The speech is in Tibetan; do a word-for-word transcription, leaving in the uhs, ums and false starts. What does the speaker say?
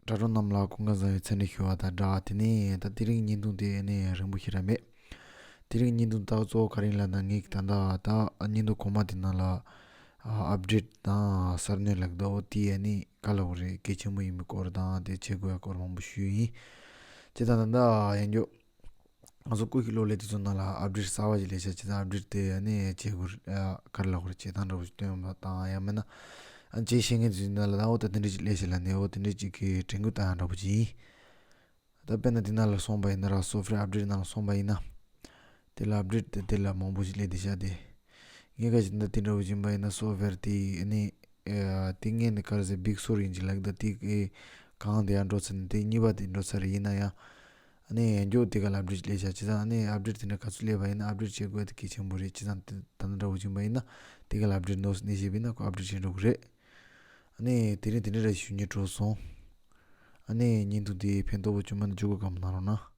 དྲ་གྲོགས་རྣམས་ལ་སྐུ་ཁམས་བཟང་བའི་འཚམས་འདྲི་ཞུ་བ་དང་སྦྲགས། དེ་ནས་ད་དེ་རིང་བརྙན་ཐུང་དེ་ནས་རིང་པོ་ཞིག་ར་མེད། དེ་རིང་བརྙན་ཐུང་ད་གཙོ་བོ་ག་རེ་ཡིན་ལབ་ན། ངས་ད་ལྟ་ད་བརྙན་ཐུང་གོང་མ་དེ་ནང་ལ་ཨ་ཨབ་ཌེཊ་དང་གསར་སྣོན་ལབ་འདུག་འོ་དེ་ཨ་ནི་ག་ལབ་དགོས་རེད། གལ་ཆེན་པོ་ཡིན་པའི་སྐོར་དང་དེ་བྱེད་དགོས་ཡ་སྐོར་མང་པོ་ཞུས་ཡིན། བྱས་ཙང་ད་ལྟ་ཡང་འགྱོ། ང་ཚོ་སྐུ་ཞབས་གློག་ཀླད་དེ་ཚོ་ནང་ལ་ཨབ་ཌེཊ་གསར་པ་ཞིག་སླེབས་ཤག་བྱས་ཙང་ཨབ་ཌེཊ་དེ་ཨ་ནི་བྱེད་དགོས་རེད། ཨ་ག་རེ་ལབ་དགོས་རེད། བྱེད་སྟངས་འདྲ་པོ་ཞིག་སྟོན་པ་དང་། ཡང་མིན་ན་ཨ་བྱེད་ཤེས་མཁན་དེ་ཚོ་ཡིན་ན་ལ་ད་འོ་ད་དེ་འདྲ་ཞིག་སླེབས་ཤག་ལབ་ནས། འོ་དེ་འདྲ་ཅིག་གི་དྲན་སྐུལ་བཏང་ཡ་འདྲ་པོ་ཅིག་ཡིན། ད་དཔེར་ན་དེ་ནང་ལ་སོང་པ་ཡིན་ན་ར། སོབ་ཝེར་ཨབ་ཌེཊ་ནང་ལ་སོང་པ་ཡིན་ན། དེ་ལ་ཨབ་ཌེཊ་དེ་དེ་ལ་མང་པོ་ཞིག་སླེབས་བསྡད་ཤག་དེ། ངས་ག་ཅིག་ད་དེ་འདྲ་པོ་ཡིན་པ་ཡིན་ན། སོབ་ཝེར་དེ་ཨ་ནི་ཨ་དེ་སྔོན་ནས་ག་རེ་ཟེར། བིག་སོར་ཡིན་གྱི་ལབ་ད། དེ་གི་གང་དེ་ཡང་འགྲོ་ཚར་ནས་དེ་གཉིས་པ་དེ་འགྲོ་ཚར་རེད། ཡིན་ན་ཡང་ཨ་ནི་ཡང་འགྱོ་དེ་ག་ལ་ཨབ་ཌེཊ་སླེབས་ཤག་བྱས་ཙང་ཨ་ནི་ཨབ་ཌེཊ་དེ་འདྲ་ག་ཚོད་སླེབས་པ་ཡིན་ན་ཨབ་ཌེཊ་བྱེད་དགོས་དེ་གལ་ཆེན་པོ་རེད། བྱས་ཙང་དེ་ད་ལྟ་འདྲ་པོ་ཡིན་པ་ཡིན་ན་དེ་ག་ལ་ཨབ་ཌེཊ་འདུག་སེ་ནས་བྱས་པ་ཡིན་ན་ཁོ་ཨབ་ཌེཊ་བྱེད་འགྲོ་གི་རེད། ཨ་ནི་དེ་རིང་དེ་འདྲ་ར་ཞུ་སྙིང་བྲོ་སོང་། ཨ་ནི་བརྙན་ཐུང་དེ་ཕན་ཐོགས་པོ་བྱུང་མ་ན་འཇུག་གི་གམ་གནང་རོགས་གནང་།